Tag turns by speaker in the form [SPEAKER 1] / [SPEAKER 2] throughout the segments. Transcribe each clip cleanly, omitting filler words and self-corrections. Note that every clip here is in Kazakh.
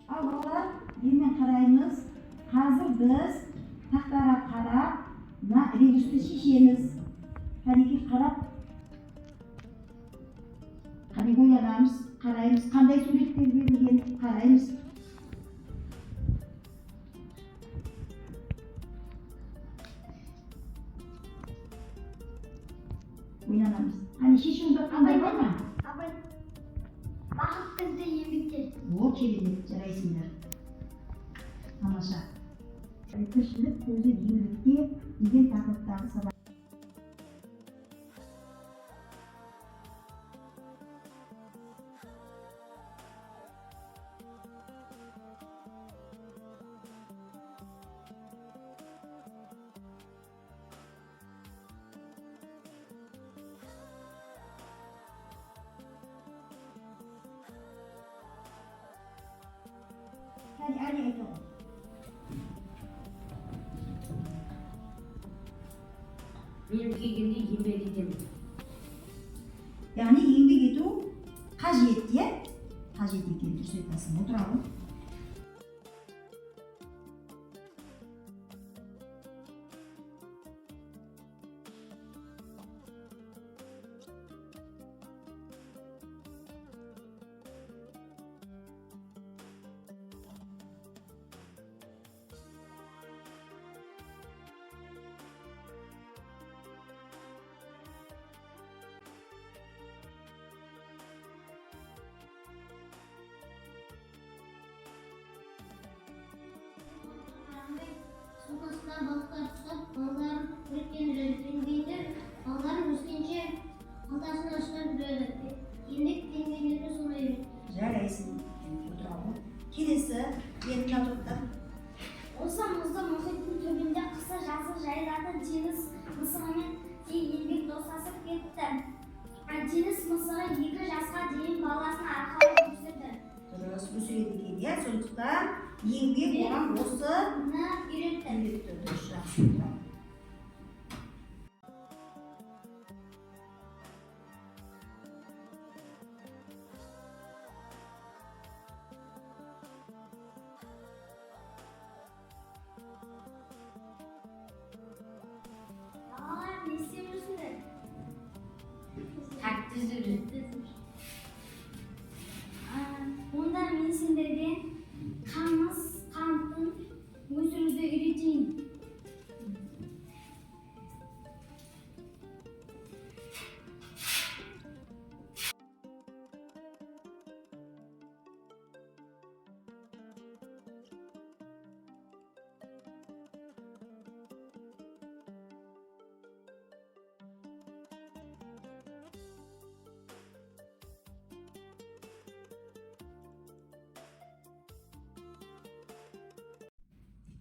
[SPEAKER 1] Ал балалар, немен қараймыз? Қазір біз тақтаға қарап, мына ребусті шешеміз. Кәнекей, қарап, қане, ойланамыз, қараймыз, қандай суреттер берілген, қараймыз. Ойланамыз. Қане, шешімді қандай бар ма?
[SPEAKER 2] Абай, бақыт бізде еңбекте.
[SPEAKER 1] О, керемет, жарайсыңдар. Тамаша. Тіршілік көзі еңбекте деген тақырыптағы сабақ. Кәне, әне айта ғой.
[SPEAKER 3] Мен үлкейгенде еңбек етемін.
[SPEAKER 1] Яғни еңбек ету қажет, иә? Қажет екен, дұрыс айтасың. Отыра ғой.
[SPEAKER 2] Қарамай, судың астында балықтар ұстап, балаларын үйреткен жүреді. Пингвиндер балаларын өскенше қалтасына ұстап жүреді. Еңбек пингвиндерге соны үйретті.
[SPEAKER 1] Жарайсың, отыра ғой. Келесі, енді мына топта.
[SPEAKER 2] Осы мұзды мұхиттың түбінде қысы жазы жайылатын теңіз мысығымен де еңбек достасып кетті. Теңіз мысығы 2 жасқа дейін баласын арқалап өсірді.
[SPEAKER 1] Дұрыс, өсіреді екен, иә? Сондықтан еңбек оған осы
[SPEAKER 2] Оны үйретті.
[SPEAKER 1] үйретті. Дұрыс, жақсы, отыра ғой.
[SPEAKER 2] Балалар, не істеп жүрсіңдер?
[SPEAKER 3] Тәтті жүреді.
[SPEAKER 2] Онда мен сендерге қамыс қантын өсіруді үйретейін.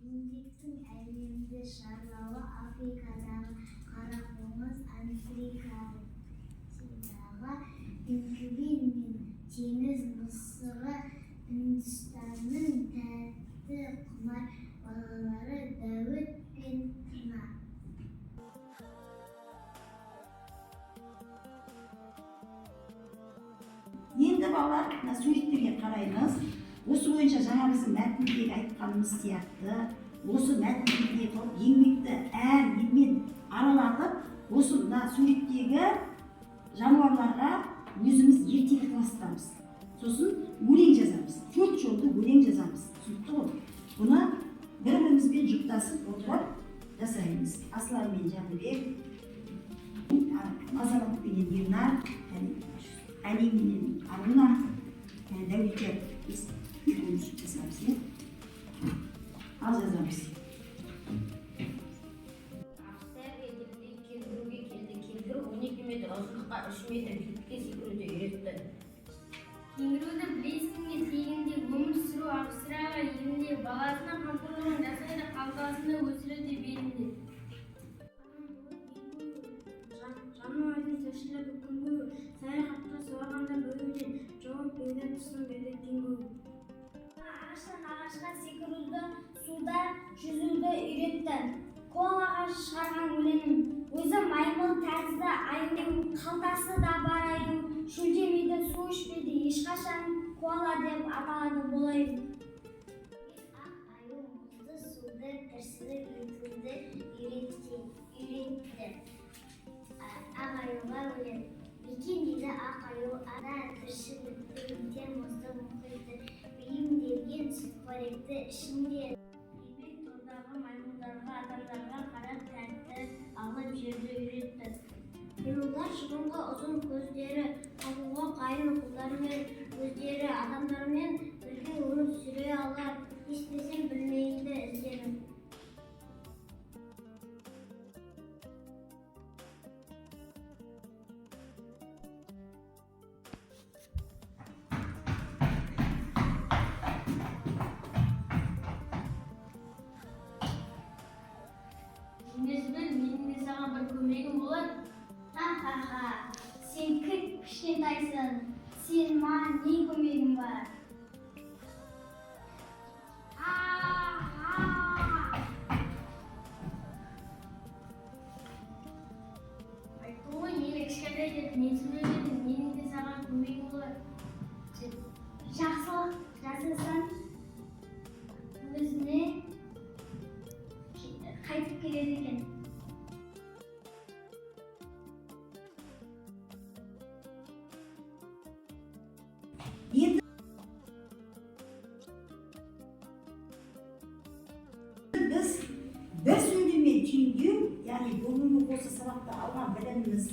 [SPEAKER 2] Еңбектің әлемді шарлауы: Африкадағы қара қоңыз, Антарктидадағы пингвин мен теңіз мысығы, Үндістанның тәтті құмар балалары Дәуіт пен Тырна.
[SPEAKER 1] Енді, балалар, мына суреттерге қараймыз. Осы бойынша жаңа біздің мәтіндегі айтқанымыз сияқты, осы мәтіндегі қылып еңбекті әр немен аралатып, осы мына суреттегі жануарларға өзіміз ертегі құрастырамыз, сосын өлең жазамыз, төрт жолды өлең жазамыз. Түсінікті ғой? Бұны бір бірімізбен жұптасып отырып жасаймыз. Аслан мен Жәнібек, Азамат пенен Ернар, Әли менен Аруна, Дәулетияр, біз екеуміз жасаймыз, иә? Ал, жазамыз.
[SPEAKER 3] Австралия елінде кенгуруге келді. Кенгуру 12 метр ұзындыққа, 3 метр биіктікке секіруді үйретті.
[SPEAKER 4] Кенгуруді білесің бе? Тегінде өмір сүру Австралия елінде, баласына қамқорлығын жасайды, қалтасында өсіреді белінде.
[SPEAKER 5] Жануардың тіршілігі күн бойы, саяхатқа сорғанда біреуден жауап берді, түсінбеді кенгуру.
[SPEAKER 2] Ағаштан ағашқа секіруді, суда жүзуді үйретті. Коалаға шығарған өлеңім: өзі маймыл тәрізді аю, қалтасы да бар аю, шөлдемейді, су ішпейді ешқашан, коала деп аталады бұл аю. етуді, тіршілік етуді үйретті. Ақ аюға өлең. Мекендейді ақ аю ана тіршілікті етер мұзды мұхитты, бейімделген сүтқоректі ішінде.
[SPEAKER 5] Еңбек тордағы маймылдарға адамдарға қарап тәтті алып жеуді үйретті.
[SPEAKER 2] Маймылдар шыбынға ұзын көздері, қағуға қайын қолдары мен өздері адамдармен бірге өмір сүре алар, естісем білмейді іздерін.
[SPEAKER 4] Жеңгесібіл, менің де саған бір көмегім болар.
[SPEAKER 2] Ха-ха-ха, сен кішкентайсың, сен маған не көмегің бар? А-а!
[SPEAKER 4] Айттым ғой, мені кішкентай деп менсінбеп едің, менің де саған көмегім болар.
[SPEAKER 2] Жақсылық жасасаң, өзіне қайтып келеді екен.
[SPEAKER 1] Енді біз бір сөйлеммен түйіндеу, яғни бүгінгі осы сабақта алған біліміміз.